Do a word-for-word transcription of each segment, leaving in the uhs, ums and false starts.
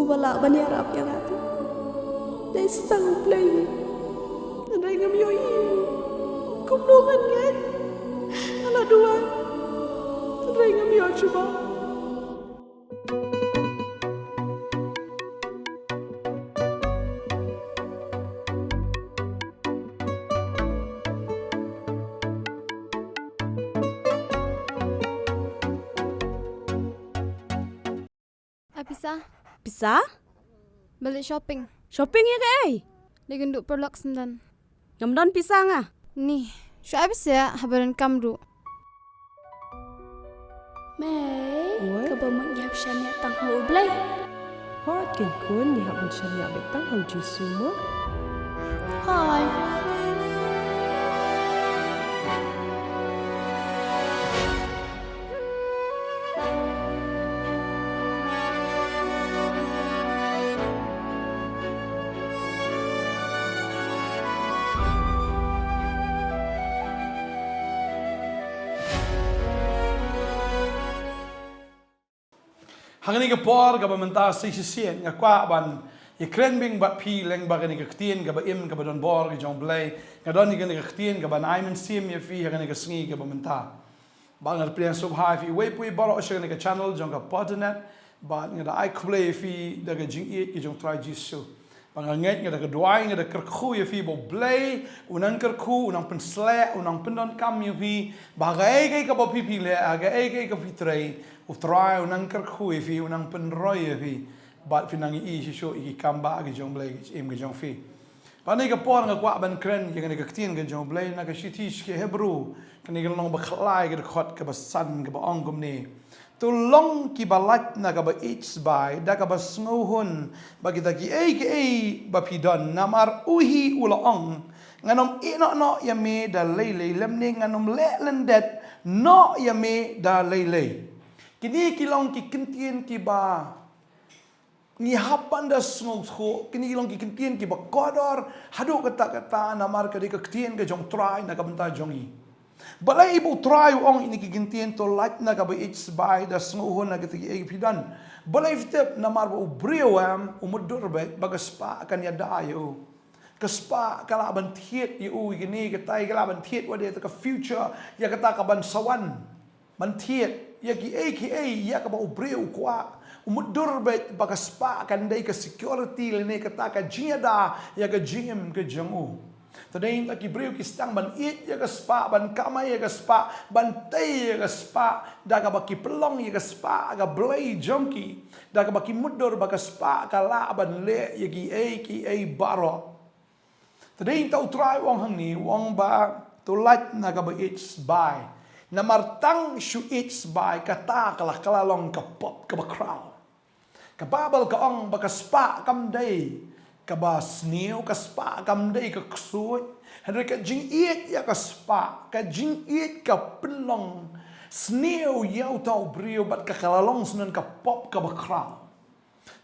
Uba lah ban ïarap ïa nga te dei sa tang U Blei. Hynrei ngam ïohi kumno ngan ngeit. Nga la duwai hynrei ngam ïoh jubab. Ai pisa. Pisa? Balei shopping? Shopping ïa kaei? Dei kynduh paralok syndon. Ngam don pisa nga. Ni, shu ai pisa haba donkam ruh. Mei, oi, kaba mut ngi hap shaniah tang ha U Blei. Hooid keiñ khun, ngi hap ban shaniah beit tang ha U Jisu mo. Hooid. Ha kane ka por kaba mynta sa shisien nga kwah ban ïakren beit bad phi lyngba kane ka ktien kaba im kaba don bor ka jong U Blei. Nga don ïa kane ka ktien kaban ai mynsiem ïa phi ha kane ka sngi kaba mynta. Bad nga da pdiang sngewbha ïa phi uwei pa uwei baroh sha kane ka channel jong ka Potternet. Bad nga da ai khublei ïa phi da ka jingïeit ka jong U Trai Jisu. Bad nga ngeit, nga da ka duwai, nga da kyrkhu ïa phi ba U Blei un nang kyrkhu, un nang pynsleh, un nang pyndonkam ïa phi. Ba ha kaei kaei kaba phi phi leh, ha kaei kaei kaba phi trei, U Trai un nang kyrkhu ïa phi, un nang pynroi ïa phi. Bad phin nang ïohi shuh shuh ïa ki kam ba ka jong U Blei, ka jingim ka jong phi. Kane ka por nga kwah ban kren ïa kane ka ktien ka jong U Blei na ka shithi sha ki Hebru, kane ka lynnong ba khatlai, ka dkhot kaba san, kaba ong kumne: To long kiba lait na kaba ïeit sbai da kaba sngewhun bad kita kiei kiei ba phi don, namar u hi u la ong, ngan ym ïeh noh noh ïa me da lei lei, lymne ngan ym leh lyndet noh ïa me da lei lei. Kine ki long ki kyntien kiba ngi hap ban da sngewthuh, kine ki long ki kyntien kiba kordor haduh katta katta, namar ka dei ka ktien ka jong U Trai na ka bynta jong ngi. Balei ba U Trai u ong ïa kine ki kyntien, to lait na kaba ïeit sbai da sngewhun na kita kiei kiei ba phi don? Balei phi tip? Namar ba u briew em, u mutdur beit ba ka spah kan ïada ïa u. Ka spah ka lah ban thied ïa u ïa kine, kata ka lah ban thied wat ïa kata ka future, ïa kata kaban sa wan. Ban thied ïa kiei kiei ïa kaba u briew u kwah. U mutdur beit ba ka spah kan dei ka security lane kata ka jingïada ïa ka jingim ka jong u. Te dei ngi ki briew ki sdang ban ïeit ïa ka spah, ban kamai ïa ka spah, ban tei ïa ka spah, da kaba ki pynlong ïa ka spah ka blei jong ki, da kaba ki mutdur ba ka spah ka lah ban leh ïa kiei kiei baroh. Te dei ngi, te U Trai u ong hangne, u ong ba to lait na kaba ïeit sbai. Namar tang shu ïeit sbai kata ka la, ka la long ka pop kaba khraw. Ka Baibl ka ong ba ka spah kam dei kaba sniew, ka spah kam dei ka ksuid. Hynrei ka jingïeit ïa ka spah, ka jingïeit ka pynlong sniew ïa uta u briew bad ka, ka la long syndon ka pop kaba khraw.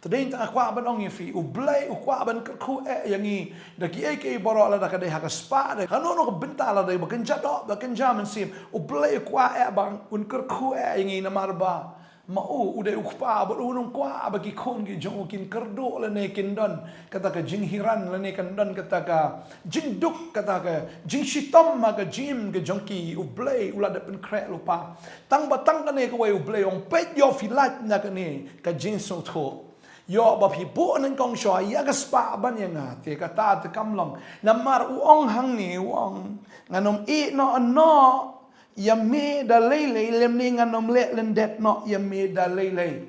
Te dei ngi, te nga kwah ban ong ïa phi, U Blei u kwah ban kyrkhu eh ïa ngi da kiei kiei baroh, lada ka dei ha ka spah, da kano kano ka bynta, lada ba kynja doh, ba kynja mynsiem, U Blei u kwah eh ba un kyrkhu eh ïa ngi, namar ba ma u, u dei U Kpa bad un ym kwah ba ki khun ki jong u kin kyrduh lane kin don kata ka jinghiran lane kan don kata ka jingduk, kata ka jingshitom ha ka jingim ka jong ki. U Blei u la dep pynkhreh lypa. Tang ba tang kane kawei U Blei u ong, peit, ïoh phi lait na kane ka jingsngewthuh. Ïoh ba phi buh nyngkong shuwa ïa ka spah ban ïa nga, te kata te kam long. Namar u ong hangne, u ong, ngan ym ïeh noh noh ïa me da lei lei, lymne ngan ym leh lyndet noh ïa me da lei lei.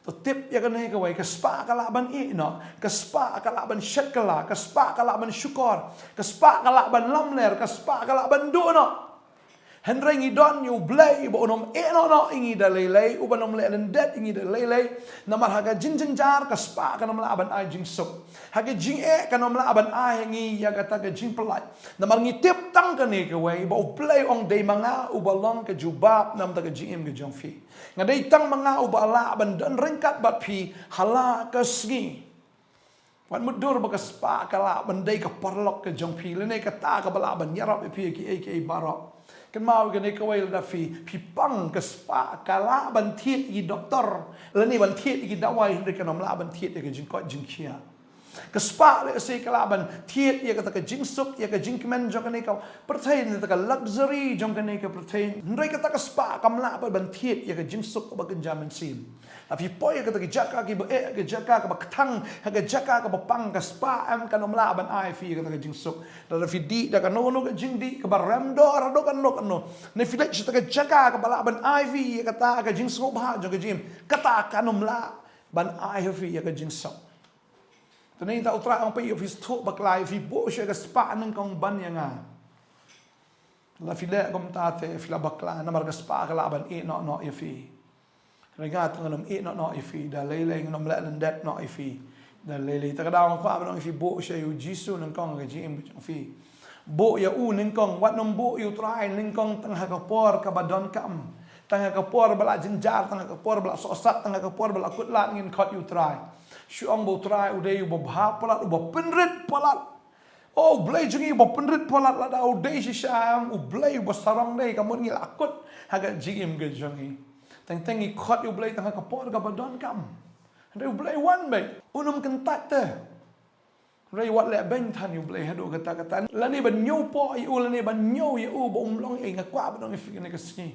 To tip ïa kane kawei, ka spah ka lah ban ïeh noh, ka spah ka lah ban shet kylla, ka spah ka lah ban shukor, ka spah ka lah ban lamler, ka spah ka lah ban duh noh. Hynrei ngi don ïa U Blei uba un ym ïeh noh noh ïa ngi da lei lei, uban ym leh lyndet ïa ngi da lei lei. Namar ha ka jingjynjar ka spah kan ym lah ban ai jingsuk. Ha ka jingeh kan ym lah ban ai ha ngi ïa kata ka jingpyllait. Namar ngi tip tang kane kawei, ba U Blei u ong, dei ma nga uba long ka jubab na bynta ka jingim ka jong phi. Nga dei tang ma nga uba lah ban don ryngkat bad phi ha la ka sngi. Wat mutdur ba ka spah ka lah ban dei ka paralok ka jong phi, lane kata kaba lah ban ïarap ïa phi ïa kiei kiei baroh. Kynmaw ïa kane kawei, lada phi, phi pang, ka spah ka lah ban thied ïa ki doktor, lane ban thied ïa ki dawai, hynrei kan ym lah ban thied ïa ka jingkoit jingkhiah. Ka spah lehse ka lah ban thied ïa kata ka jingsuk, ïa ka jingkmen jong kane ka pyrthei, ïa kata ka luxury jong kane ka pyrthei. Hynrei kata ka spah kam lah ban thied ïa ka jingsuk kaba kynja mynsiem. Lada phi poi ha kata ka jaka kaba eh, ka jaka kaba kthang, ha ka jaka kaba pang, ka spah em kan ym lah ban ai phi ïa kata ka jingsuk. Lada phi dih da kano kano ka jingdih kaba rem dor haduh kano kano, ne phi leit sha kata ka jaka kaba lah ban ai phi ïa kata ka jingsngewbha jong ka jingim, kata kan ym lah ban ai ha phi ïa ka jingsuk. Te nangta U Trai u ong, peit, ïoh phi sngewthuh bakla, ïoh phi buh shuh ka spah nyngkong ban ïa nga. Lada phi leh kumta te phi la bakla, namar ka spah ka lah ban ïeh noh noh ïa phi. Hynrei nga te ngan ym ïeh noh noh ïa phi da lei lei, ngan ym leh lyndet noh ïa phi da lei lei. Te ka daw nga kwah ban ong ïa phi, buh shuh ïa U Jisu nyngkong ha ka jingim ka jong phi. Buh ïa u nyngkong, wat nym buh ïa U Trai nyngkong tang ha ka por kaba donkam, tang ha ka por ba la jynjar, tang ha ka por ba la sohsat, tang ha ka por ba la kut lad ngin khot ïa U Trai. Shu ong ba U Trai u dei uba bha palat, uba pynrit palat. O U Blei jong ngi uba pynrit palat, lada u dei shisha em U Blei uba sarong, dei ka mut ngi la kut ha ka jingim ka jong ngi. Teng teng ngi khot ïa U Blei tang ha ka por kaba donkam. Hynrei U Blei u wan beit, un ym kyntait te. Hynrei wat leh beiñ than ïa U Blei haduh katta katta, lane ban ñiewpoh ïa u, lane ban ñiew ïa u ba um long ei. Nga kwah ban ong ïa phi kane ka sngi,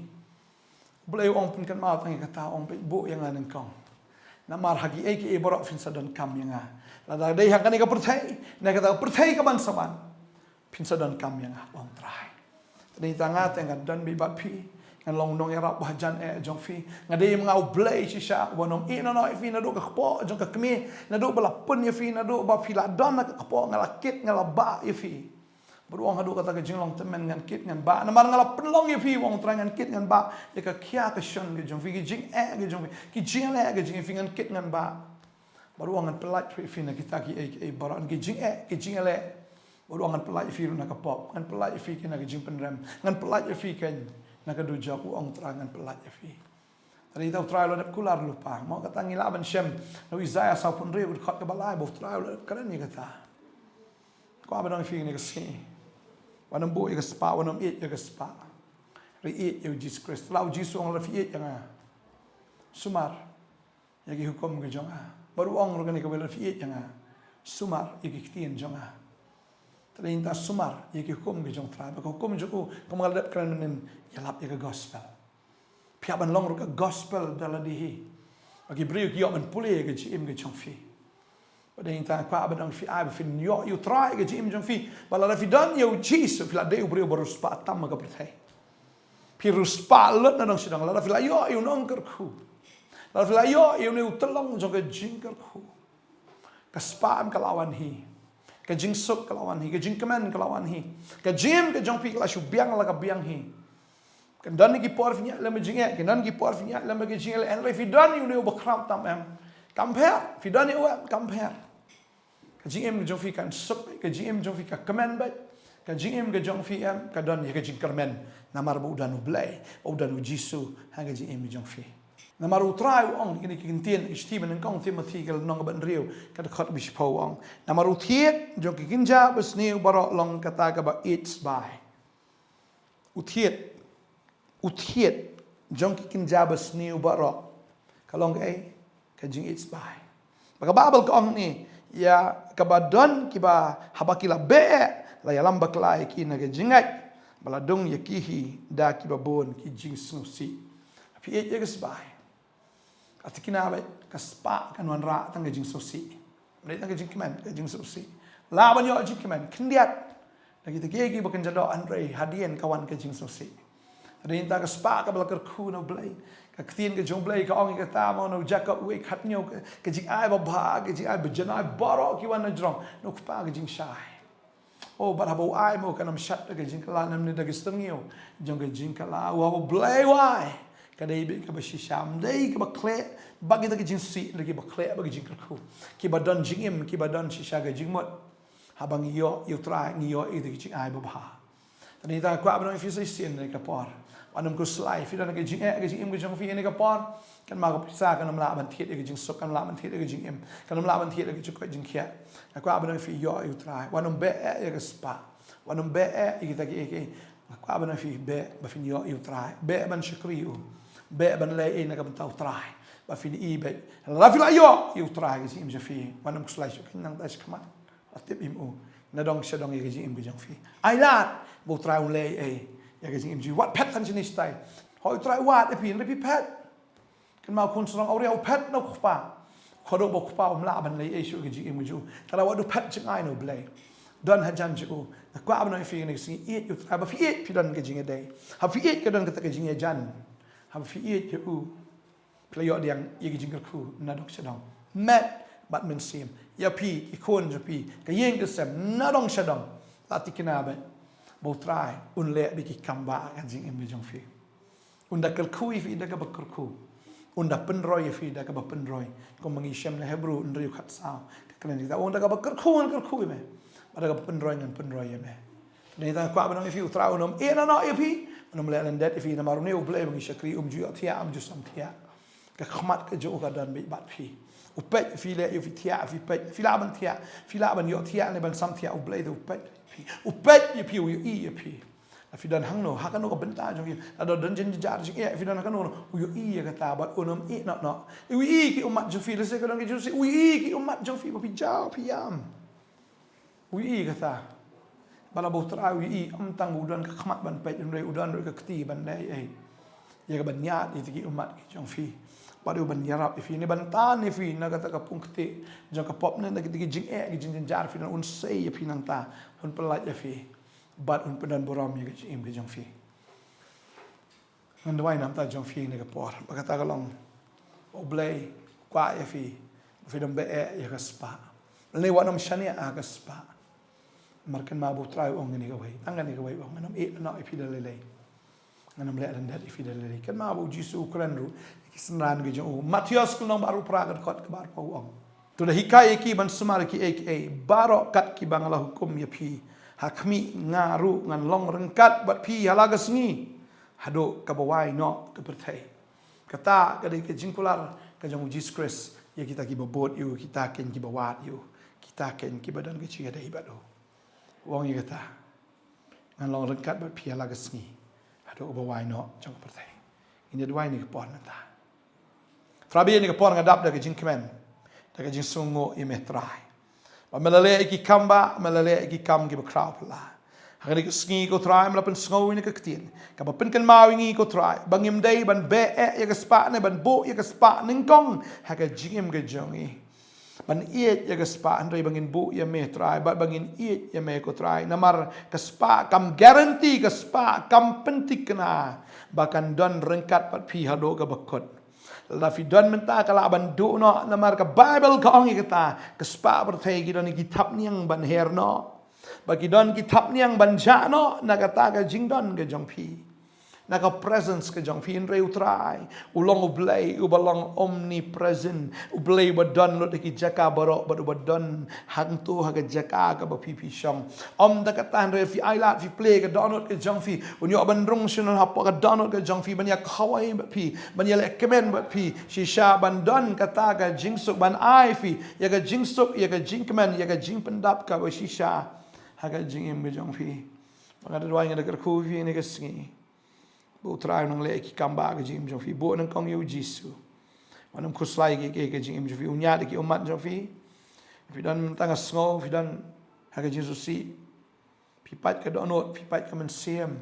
U Blei u ong, pynkynmaw tang ïa kata, u ong, peit, buh ïa nga nyngkong. Namar ha kiei kiei baroh phin sa donkam ïa nga. Lada dei ha kane ka pyrthei, ne kata ka pyrthei kaban sa wan, phin sa donkam ïa nga, u ong U Trai. Te nangta nga te ngan don beit bad phi, ngan long nongïarap ba hajan eh jong phi. Nga dei ma nga U Blei shisha uban ym ïeh noh noh ïa phi naduh ka kpoh jong ka kmie, naduh ba la pun ïa phi, naduh ba phi la don ha ka kpoh, nga la kit, nga la bah ïa phi. Bad u ong, haduh kata ka jinglong tymmen ngan kit ngan bah, namar nga la pynlong ïa phi, u ong U Trai, ngan kit ngan bah ïa ka khia ka shon ka jong phi, ki jingeh ka jong phi, ki jingeh ka jong phi, ngan kit ngan bah. Bad u ong, ngan pyllait ïa phi na kita kiei kiei baroh, ki jingeh, ki jingeh. Bad u ong, ngan pyllait ïa phi ruh na ka pop, ngan pyllait ïa phi ki na ka jingpynrem, ngan pyllait ïa phi kein na ka dujok, u ong U Trai, ngan pyllait ïa phi. Te nangta U Trai u la dep kular lypa. Mo, kata ngi lah ban shem na u Isaïah sawphew hynriew, dkhot kaba lai, ba U Trai u la dep kren ïa kata. Kwah ban ong ïa phi kane ka sngi, wat nym buh ïa ka spah, wat nym ïeit ïa ka spah, hynrei ïeit ïa U Jisu Khrist. Te lada U Jisu u ong, lada phi ïeit ïa nga, sumar ïa ki hukum ka jong nga. Bad u ong ruh kane kawei, lada phi ïeit ïa nga, sumar ïa ki ktien jong nga. Te nangta sumar ïa ki hukum ka jong U Trai. Bad ka hukum jong u, kumba nga la dep kren mynnin, ïalap ïa ka gospel. Phi hap ban long ruh ka gospel da lade hi, ba ki briew ki ïoh ban pule ïa ka jingim ka jong phi. Bad nangta kwah ban ong ïa phi, ai ba phin ïoh ïa U Trai ha ka jingim jong phi. Bad lada phi don ïa U Jisu, phi la dei u briew ba riewspah tam ha ka pyrthei. Phi riewspah lut na dong sha dong lada phi la ïoh ïa u Nongkyrkhu, lada phi la ïoh ïa une u Tyllong jong ka jingkyrkhu. Ka spah em ka la wan hi, ka jingsuk ka la wan hi, ka jingkmen ka la wan hi, ka jingim ka jong phi ka la shu biang la ka biang hi. Kan don ki por phin ïaid lem bad ka jingeh, kan don ki por phin ïaid lem bad ka jingeh, hynrei phi don ïa une uba khraw tam em, kam pher. Phi don ïa u em, kam pher. Ka jingim ka jong phi kan suk beit, ka jingim jong phi ka kmen beit, ka jingim ka jong phi em ka don ïa ka jingkyrmen, namar ba u don U Blei, ba u don U Jisu ha ka jingim ka jong phi. Namar U Trai u ong, kine ki ktien, shithi ba nyngkong Timothi ka lynnong kaba hynriew, ka dkhot ba shiphew u ong, namar u thied jong ki kynja basniew baroh long kata kaba ïeit sbai. U thied, u thied jong ki kynja basniew baroh ka long kaei? Ka jingïeit sbai. Ba ka Baibl ka ong hangne, ïa kaba don kiba haba ki la beh la ïalam bakla ïa ki na ka jingngeit, ba la dung ïa ki hi da kiba bun ki jingsngewsih. Phi ïeit ïa ka sbai. Ka tikna beit, ka spah kan wanrah tang ka jingsngewsih. Beit tang ka jingkmen, ka jingsngewsih. Lah ban ïoh jingkmen khyndiat na kita kiei kiba kynja doh, hynrei hadien ka wan ka jingsngewsih. Hadien ta ka spah kaba la kyrkhu na U Blei. Ka ktien ka jong U Blei ka ong ïa kata mo, na u Jakob wei khathynñiew, ka, ka jingai babha, ka jingai bajanai baroh ki wan na jrong na u kpa ka jingshai. Oh, bad haba u ai mo, kan ym shad da ka jingkylla, ne da ka styrngiew jong ka jingkylla. Haba U Blei u ai, ka dei beit kaba shisha, ym dei kaba khleh bad kita ki jingsih, hynrei kiba khleh bad ka jingkyrkhu. Kiba don jingim, kiba don shisha ka jingmut. Haba ngi ïoh ïa U Trai, ngi ïoh ïa ka jingai babha. Te nangta nga kwah ban ong ïa phi sa shisien ha kane ka por, wat nym khuslai. Phi don ka jingeh ha ka jingim ka jong phi ha kane ka por. Kynmaw, ka pisa kan ym lah ban thied ïa ka jingsuk, kan ym lah ban thied ïa ka jingim, kan ym lah ban thied ïa ka jingkoit jingkhiah. Nga kwah ban ong ïa phi, ïoh ïa U Trai. Wat nym beh eh ïa ka spah. Wat nym beh eh ïa kita kiei kiei. Nga kwah ban ong ïa phi, beh ba phin ïoh ïa U Trai. Beh ban shakri ïa u. Beh ban leh ei na ka bynta U Trai. Ba phin i beh, lada phi la ïoh ïa U Trai ha ka jingim jong phi, wat nym khuslai shuh, kynmaw, nangta shakhmat, la tip ïa u. Nadong shadong ïa ka jingim ka jong phi. Ai lad ba U Trai un leh ei ïa ka jingim jong phi. Wat phet than shane shatai. Hooid, U Trai u wad ïa phi, hynrei phi phet. Kynmaw, khun sarong awria u phet na u kpa. Khublei ba u kpa um lah ban leh ei shuh ha ka jingim ka jong u. Te lada wat, u phet jngai na U Blei. Don hajan jong u. Nga kwah ban ong ïa phi ha kane ka sngi, ïeit ïa U Trai. Haba phi ïeit, phi don ka jingïadei. Haba phi ïeit, ka don kata ka jingïajan. Haba phi ïeit ïa u, phi la ïoh pdiang ïa ka jingkyrkhu nadong shadong. Met bad mynsiem. Ïa phi, ki khun jong phi, ka ïing ka sem, nadong shadong. La thikna beit ba U Trai un leh beit ki kam bah ha ka jingim ka jong phi. Un da kyrkhu ïa phi da kaba kyrkhu. Un da pynroi ïa phi da kaba pynroi. Kumba ngi shem na Hebru hynriew khatsaw, ka kren ïa kata, un da kaba kyrkhu ngan kyrkhu ïa me, bad da kaba pynroi ngan pynroi ïa me. Te nangta nga kwah ban ong ïa phi, U Trai un ym ïeh noh noh ïa phi, un ym leh lyndet ïa phi, namar une U Blei ba ngi shakri um ju ïohthiah, um ju samthiah. Ka khmat ka jong u ka don beit bad phi. U peit ïa phi, leh ïa phi thiah, phi peit, phi lah ban thiah, phi lah ban ïohthiah ne ban samthiah, U Blei te u peit ïa phi. U peit ïa phi, u ïohi ïa phi. Lada phi don hangno, ha kano ka bynta jong phi, lada don jynjar jingeh, phi don ha kano, u ïohi ïa kata bad un ym ïeh noh noh. U ïohi ki ummat jong phi, lehse ka don ki jingsusi, u ïohi ki ummat jong phi ba phi jaw phi ïam. U ïohi kata. Bad lada ba U Trai u ïohi, ym tang ba u don ka khmat ban peit, hynrei u don ruh ka kti ban leh ei, ïa kaban ïaid ïa kita ki ummat ki jong phi. Bad u ban ïarap ïa phi, ne ban tan ïa phi na kata ka pung ktieh jong ka pop ne na kita ki jingeh, ki jingjynjar phi don, un sei ïa phi nangta, un pyllait ïa phi. Bad un pyndonkam burom ïa ka jingim ka jong phi. Ngan duwai namar jong phi ha kane ka por, ba kata ka long ba U Blei u kwah ïa phi, ba phin ym beh eh ïa ka spah. Lane wat nym shaniah ha ka spah. Namar kynmaw ba U Trai u ong kane kawei, tang kane kawei u ong, ngan ym ïeh noh ïa phi da lei lei. Ngan ym leh lyndet ïa phi da lei lei. Kynmaw ba U Jisu u kren ruh ïa ki synran ki jong u. Mathaios ka lynnong ba arphew phra, ka dkhot kaba arphew, u ong, to da hikai ïa ki ban sumar ïa kiei kiei baroh kat kiba nga la hukum ïa phi. Ha khmih, nga ruh ngan long ryngkat bad phi ha la ka sngi, haduh kaba wai noh ka pyrthei. Kata ka dei ka jingkular ka jong U Jisu Khrist ïa kita kiba bud ïa u, kita kein kiba wad ïa u, kita kein kiba don ka jingïadei bad u. U ong ïa kata, ngan long ryngkat bad phi ha la ka sngi, haduh kaba wai noh jong ka pyrthei. Ngin ïa duwai ha kane ka por nangta. Trai, ha kane ka por nga dap da ka jingkmen, da ka jingsngewnguh ïa me Trai. Ba me la leh ïa ki kam bah, me la leh ïa ki kam kiba khraw palat. Ha kane ka sngi ko Trai, me la pynsngew ïa kane ka ktien kaba pynkynmaw ïa ngi ko Trai, ba ngim dei ban beh eh ïa ka spah ne ban buh ïa ka spah nyngkong ha ka jingim ka jong ngi. Ban ïeit ïa ka spah, hynrei ba ngin buh ïa me Trai, bad ba ngin ïeit ïa me ko Trai. Namar ka spah kam guarantee, ka spah kam pynthikna ba kan don ryngkat bad phi haduh kaba kut. Lada phi don mynta ka lah ban duh noh, namar ka Baibl ka ong ïa kata, ka spah pyrthei ki don ki thapniang ban her noh. Ba ki don ki thapniang ban jah noh na kata ka jingdon ka jong phi, na ka presence ka jong phi, hynrei U Trai u long U Blei uba long omnipresent, U Blei uba don lut ha ki jaka baroh, bad uba don hangto ha ka jaka kaba phi, phi shong. Ym tang kata hynrei phi ailad, phi plie ka dohnud ka jong phi, un ïoh ban rung sha nong hapoh ka dohnud ka jong phi, ban ïa khawai bad phi, ban ïa leh kmen bad phi, shisha ban don kata ka jingsuk, ban ai phi ïa ka jingsuk, ïa ka jingkmen, ïa ka jingpyndap kaba shisha ha ka jingim ka jong phi. Ba nga da duwai, nga da kyrkhu ïa phi ha kane ka sngi, ba U Trai un nang leh ïa ki kam bah ha ka jingim jong phi. Buh nyngkong ïa U Jisu. Wat nym khuslai ïa ki, ïa ka jingim jong phi. Un ïaid ïa ki ummat jong phi. Phi don, tang nga sngew phi don ha ka jingsngewsih. Phi pait ka dohnud, phi pait ka mynsiem.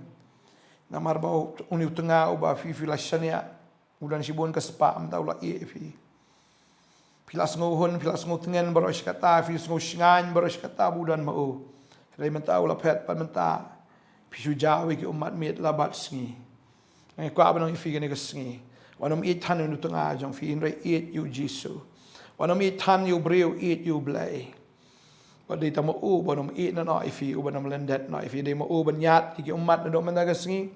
Namar ba u, une u tnga uba phi, phi la shaniah, u don shibun ka spah, mynta u la ïeh ïa phi. Phi la sngewhun, phi la sngewtngen baroh shi katta, phi sngewshngaiñ baroh shi katta ba u don ma u. Hynrei mynta u la phet, bad mynta phi shu jaw ïa ki ummat miet la bad sngi. Nga kwah ban ong ïa phi ha kane ka sngi, wat nym ïeit than ïa une u tnga jong phi, hynrei ïeit ïa U Jisu. Wat nym ïeit than ïa u briew, ïeit ïa U Blei. Ba dei tang ma u ban ym ïeh noh noh ïa phi, u ban ym lyndet noh ïa phi. Dei ma u ban ïaid ïa ki ummat naduh mynta ka sngi,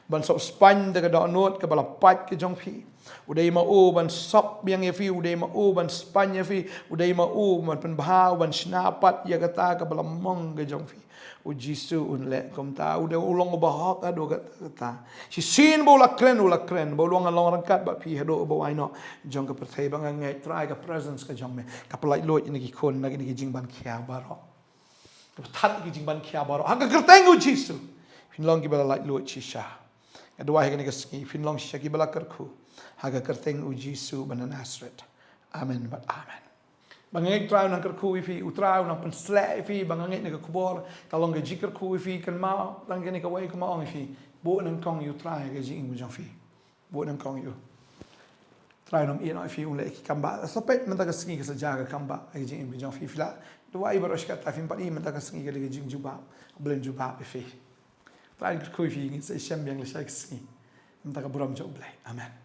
ban sop spaiñ da ka dohnud kaba la pait ka jong phi. U dei ma u ban sop biang ïa phi, u dei ma u ban spaiñ ïa phi, u dei ma u ban pynbha, u ban shna pat ïa kata kaba la mong ka jong phi. U Jisu un leh kumta, u dei u long uba hok haduh katta. Shisien ba u la kren, u la kren ba u long, ngan long ryngkat bad phi haduh uba wai noh jong ka pyrthei. Ba nga ngeit Trai ka presence ka jong me ka pyllait luid ïa kine ki khun na kine ki jingban khia baroh. Ka pyllait ïa ki jingban khia baroh ha ka kyrteng u Jisu. Phin long kiba la lait luid shisha. Nga duwai ha kane ka sngi phin long shisha kiba la kyrkhu ha ka kyrteng u Jisu ba na Nasareth. Amen bad amen. Ba nga ngeit Trai u nang kyrkhu ïa phi, u Trai u nang pynsleh ïa phi. Ba nga ngeit na ka khubor ka long ka jingkyrkhu ïa phi. Kynmaw tang kane kawei kumba ong ïa phi, buh nyngkong ïa u Trai ha ka jingim ka jong phi. Buh nyngkong ïa u Trai, u nym ïeh noh ïa phi, un leh ïa ki kam ba. Sa peit mynta ka sngi ka sa jia ka kam ba ha ka jingim ka jong phi. Phi la duwai baroh shi katta, phim pat i mynta ka sngi ka dei ka jingjubab. U Blei un jubab ïa phi. Trai un kyrkhu ïa phi. Ngin sa ïashem biang lashai ka sngi. Mynta ka burom jong u Blei. Amen.